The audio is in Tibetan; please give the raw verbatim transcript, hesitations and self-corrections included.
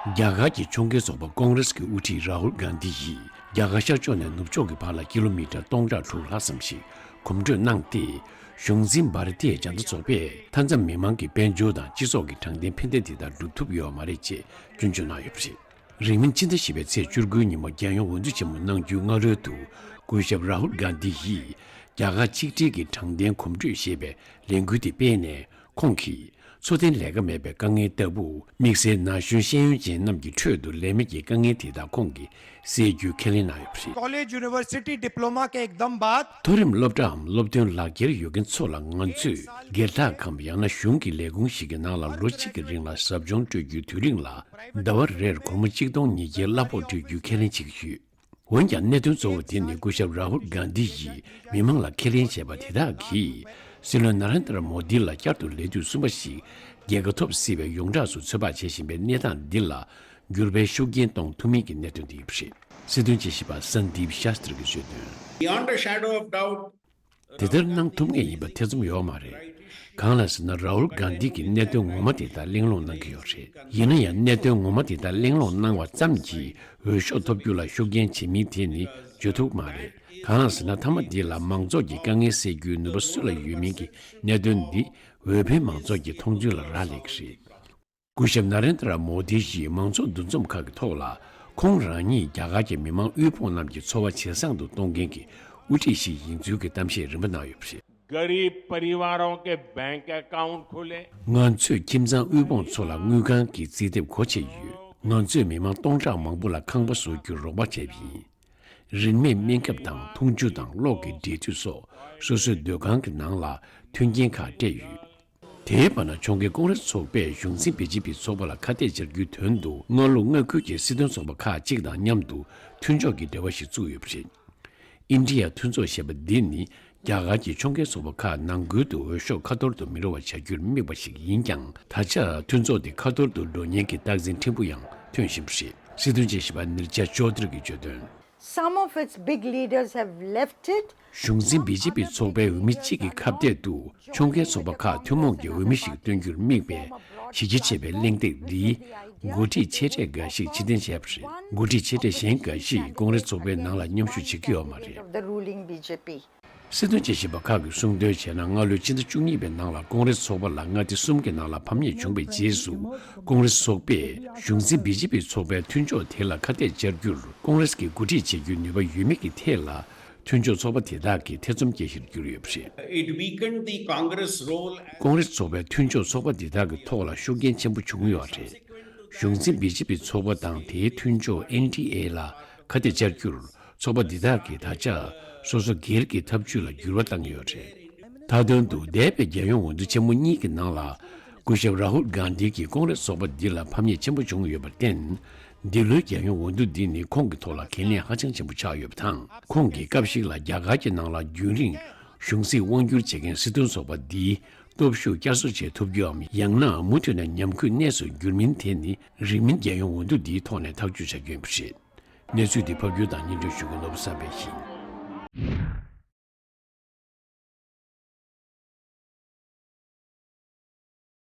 རྒྱ་གར་གྱི་ཕྱོགས་འགལ་ཚོགས་པ་ཀོང་རེས་ཀྱི་དབུ་ཁྲིད་རཱ་ཧུལ་གྷན་དྷི་ཡིས་རྒྱ་གར་ཤར་ཕྱོགས་ནས་ནུབ་ཕྱོགས་ཀྱི་བར་ལ་ཀི་ལོ་མི་ཊར་སྟོང་ཕྲག་དྲུག་ལྷག་ཙམ་ཞིག་གོམ་བགྲོད་གནང་སྟེ། གཞུང་འཛིན་བྷ་ར་ཏི་ཡ་ཇན་ཏ་ཚོགས་པས་མཐའ་མཚམས་མི་མང་གི་དཔལ་འབྱོར་དང་སྤྱི་ཚོགས་ཀྱི་དྲང་བདེན་ཕན་བདེ་དེ་དག་སྒྲུབ་ཐུབ་ཡོད་མ་རེད་ཅེས་སྐྱོན་བརྗོད་གནང་ཡོད་པ་རེད། རིང་མིན་ཕྱི་ཟླ་བཞི་པའི་ཚེས་བཅུ་དགུ་ཉིན་མོ་རྒྱལ་ཡོངས་འོས་བསྡུ་ཆེན་མོ་གནང་རྒྱུའི་སྔ་རོལ་དུ། སྐུ་ཞབས་རཱ་ཧུལ་གྷན་དྷི་ཡིས་རྒྱ་གར་ཆིག་སྒྲིལ་གྱི་དྲང་བདེན་གོམ་བགྲོད་ཞེས་པའི་ལས་འགུལ་དེ་སྤེལ་ནས། ཁོང་གིས་འཚོ་རྟེན་ལས་ཀ་མེད་པའི་དཀའ་ངལ་ལྟ་བུ། དམིགས་བསལ་ན་གཞོན་ཤེས་ཡོན་ཅན་རྣམས་ཀྱི་ཁྲོད་དུ་ལས་མེད་ཀྱི་དཀའ་ངལ་དེ་དག་ཁོང་གིས་སེལ་རྒྱུའི་ཁས་ལེན་གནང་ཡོད་པ་རེད། college university diploma के एकदम बाद མཐོ་རིམ་སློབ་གྲྭའམ་སློབ་ཐོན་ལག་འཁྱེར་ཡོད་མཁན་ཚོ་ལ་ང་ཚོས་སྒེར་ལྷག་གམ་ཡང་ན་གཞུང་གི་ལས་ཁུངས་ཤིག་གི་ནང་ལ་ལོ་གཅིག་གི་རིང་ལ་ཟབ་སྦྱོང་སྤྲོད་རྒྱུའི་དུས་རིང་ལ་ཟླ་བ་རེར་སྒོར་མོ་གཅིག་སྟོང་ཉིས་བརྒྱའི་གླ་ཕོགས་སྤྲོད་རྒྱུའི་ཁས་ལེན་བྱེད་ཀྱི་ཡོད། འོན་ཀྱང་གནད་དོན་གཙོ་བོ་དེ་ནི་སྐུ་ཞབས་རཱ་ཧུལ་གྷན་དྷི་ཡིས་མི་མང་ལ་ཁས་ལེན་བྱས་པ་དེ་དག་གིས་སྲིད་བློན་ན་རེན་དྲ་མོ་དི་ལ་བསྐྱར་དུ་ལས་དུས་གསུམ་པ་ཞིག་རྒྱལ་ཁ་ཐོབ་སྲིད་པའི་ཡོངས་གྲགས་སུ་ཚོད་དཔག་བྱེད་བཞིན་པའི་གནས་སྟངས་འདི་ལ་འགྱུར་བའི་ཤུགས་རྐྱེན་གཏོང་ཐུབ་མིན་གྱི་གནད་དོན་དེ་ཡིན་པ་རེད། སྲིད་དོན་དཔྱད་ཞིབ་པ་སན་དིབ་ཤཱ་སྟྲི་གིས་བརྗོད་དོན། Beyond a shadow of doubt, དེ་ལྟར་གནང་ཐུབ་ངེས་ཡིན་པ་ཐེ་ཚོམ་ཡོད་མ་རེད། གང་ལ་ཟེར་ན་རཱ་ཧུལ་གྷན་དྷི་གིས་གནད་དོན་ངོ་མ་དེ་དག་གླེང་སློང་གནང་གི་ཡོད་རེད། ཡིན་ན་ཡང་གནད་དོན་ངོ་མ་དེ་དག་གླེང་སློང་གནང་བ་ཙམ་གྱིས་འོས་ཤོག་ཐོབ་རྒྱུ་ལ་ཤུགས་རྐྱེན་བྱེད་མིན་དེ་ནི་བརྗོད་ཐུབ་མ་རེད། གང་ལ་ཟེར་ན་མཐའ་མ་འདི་ལ་མང་ཚོགས་ཀྱི་དཀའ་ངལ་སེལ་རྒྱུའི་ནུས་པ་སུ་ལ་ཡོད་མིན་གྱི་གནད་དོན་འདི་འོས་འཕེན་མང་ཚོགས་ཀྱི་མཐོང་ཚུལ་ལ་རག་ལས་ཀྱི་རེད། སྐུ་ཞབས་ན་རེན་དྲ་མོ་དི་ཡིས་མང་ཚོགས་འདུ་འཛོམས་ཁག་གི་ཐོག་ལ་ཁོང་རང་ཉིད་རྒྱ་གར་གྱི་མི་མང་དབུལ་ཕོངས་རྣམས་ཀྱི་འཚོ་བ་ཇེ་བཟང་དུ་གཏོང་མཁན་གྱི་དབུ་ཁྲིད་ཞིག་ཡིན་ཚུལ་གྱི་གཏམ་བཤད་རིམ་པ་གནང་ཡོད་པ་རེད། गरीब परिवारों के बैंक अकाउंट खुले। ང་ཚོས་ཁྱིམ་ཚང་དབུལ་ཕོངས་ཚོ་ལ་དངུལ་ཁང་གི་རྩིས་ཐེབས་སྒོ་ཕྱེ་ཡོད། ང་ཚོས་མི་མང་སྟོང་ཕྲག་མང་པོ་ལ་ཁང་པ་བཟོ་རྒྱུར་རོགས་པ་བྱས་པ་ཡིན། རིན་མེད་སྨན་ཁབ་དང་འཐུང་ཆུ་དང་གློག་གི་འབྲེལ་མཐུད་སོགས་སོ་སོའི་སྡོད་ཁང་གི་ནང་ལ་མཐུན་རྐྱེན་ཁག་སྤྲད་ཡོད། དེའི་བར་ན་ཕྱོགས་འགལ་ཀོང་རེས་ཚོགས་པས་གཞུང་འཛིན་བི་ཇེ་པི་ཚོགས་པ་ལ་ཁ་གཏད་བཅར་རྒྱུའི་དོན་དུ་སྔ་ལོ་མངའ་ཁུལ་གྱི་སྲིད་དོན་ཚོགས་པ་ཁག་ཅིག་དང་མཉམ་དུ་མཐུན་ཕྱོགས་ཀྱི་འབྲེལ་བ་ཞིག་བཙུགས་ཡོད་པ་རེད། ཨིན་ཌི་ཡ་མཐུན་ཚོགས་ཞེས་པ་འདི་ནི་རྒྱ་གར་གྱི་ཕྱོགས་འགལ་ཚོགས་པ་ཁག་ནང་ཁུལ་དུ་འོས་ཤོག་ཁ་ཐོར་དུ་མི་འགྲོ་བ་བྱ་རྒྱུར་དམིགས་པ་ཞིག་ཡིན་ཀྱང་། ད་ཆ་མཐུན་ཚོགས་དེ་ཁ་ཐོར་དུ་འགྲོ་ཉེན་གྱི་རྟགས་མཚན་ཕྲན་བུ་ཡང་ཐོན་བཞིན་པ་རེད། སྲིད་དོན་དཔྱད་ཞིབ་པ་ནིར་ཇ་ཅོ་དྷི་རི་གིས་བརྗོད་དོན། Some of its big leaders have left it. གཞུང་འཛིན་བི་ཇེ་པི་ཚོགས་པའི་འོས་མི་གཅིག་གི་ཁ་གཏད་དུ་ཕྱོགས་འགལ་ཚོགས་པ་ཁག་ཐུན་མོང་གི་འོས་མི་ཞིག་སྟོན་རྒྱུར་དམིགས་པའི་གཞི་རྒྱ་ཆེ་བའི་གླེང་སྟེགས་འདིས་འགོ་ཁྲིད་ཆེ་གྲས་འགའ་ཞིག་ཕྱིར་འཐེན་བྱས་པ་རེད། འགོ་ཁྲིད་ཆེ་གྲས་གཞན་འགའ་ཞིག་ཀོང་རེས་ཚོགས་པའི་ནང་ལ་མཉམ་ཞུགས་བྱེད་ཀྱི་ཡོད་མ་རེད། Of the ruling B J P. སྲིད་དོན་དཔྱད་ཞིབ་པ་ཁག་གིས་གསུངས་དོན་བྱས་ན། སྔ་ལོའི་ཕྱི་ཟླ་བཅུ་གཉིས་པའི་ནང་ལ་ཀོང་རེས་ཚོགས་པ་ལ་མངའ་སྡེ་གསུམ་གྱི་ནང་ལ་ཕམ་ཉེས་བྱུང་བའི་རྗེས་སུ། ཀོང་རེས་ཚོགས་པས་གཞུང་འཛིན་བི་ཇེ་པི་ཚོགས་པའི་མཐུན་ཕྱོགས་དེ་ལ་ཁ་གཏད་བཅར་རྒྱུར་ཀོང་རེས་ཀྱིས་འགོ་ཁྲིད་བྱེད་རྒྱུའི་ནུས་པ་ཡོད་མེད་ཀྱི་ཐད་ལ། མཐུན་ཕྱོགས་ཚོགས་པ་དེ་དག་གིས་ཐེ་ཚོམ་སྐྱེ་གཞིར་གྱུར་ཡོད་པ་རེད། It weakened the Congress role. ཀོང་རེས་ཚོགས་པའི་མཐུན་ཕྱོགས་ཚོགས་པ་འདི་དག་གི་ཐོག་ལ་ཤུགས་རྐྱེན་ཆེན་པོ་བྱུང་ཡོད་རེད། གཞུང་འཛིན་བི་ཇེ་པི་ཚོགས་པ་དང་དེའི་མཐུན་ཕྱོགས་ཨེན་ཌི་ཨེ་ལ་ཁ་གཏད་བཅར་རྒྱུར་ཚོགས་པ་འདི་དག་གིས་ད་ཆ་སོ་སོ་སྒེར་གྱི་ཐབས་ཇུས་ལ་འགྱུར་བ་བཏང་ཡོད་རེད། མཐའ་དོན་དུ་འདས་པའི་རྒྱལ་ཡོངས་འོས་བསྡུ་ཆེན་མོ་གཉིས་ཀྱི་ནང་ལ་སྐུ་ཞབས་རཱ་ཧུལ་གྷན་དྷི་གིས་ཀོང་རེས་ཚོགས་པ་འདི་ལ་ཕམ་ཉེས་ཆེན་པོ་བྱུང་ཡོད་པར་བརྟེན། འདི་ལོའི་རྒྱལ་ཡོངས་འོས་བསྡུ་འདི་ནི་ཁོང་གི་ཐོག་ལ་གལ་གནད་ཧ་ཅང་ཆེན་པོ་ཆགས་ཡོད་པ་དང་། ཁོང་གིས་སྐབས་ཤིག་ལ་རྒྱ་གར་གྱི་ནང་ལ་རྒྱུན་རིང་གཞུང་སྲིད་དབང་སྒྱུར་བྱེད་མཁན་སྲིད་དོན་ཚོགས་པ་འདིའི་སྟོབས་ཤུགས་བསྐྱར་གསོ་བྱེད་ཐུབ་རྒྱུའམ། ཡང་ན་མུ་མཐུད་ནས་ཉམས་རྒུད་གནས་སུ་འགྱུར་མིན་དེ་ནི་རིང་མིན་རྒྱལ་ཡོངས་འོས་བསྡུ་འདིའི་ཐོག་ནས་ཐག་གཅོད་བྱ་རྒྱུ་ཡིན་པ་རེད། གནས་ཚུལ་འདི་ཕབ་སྒྱུར་དང་སྙན་སྒྲོན་ཞུ་མཁན་ནོར་བུ་བསམ་འཕེལ་ཡིན།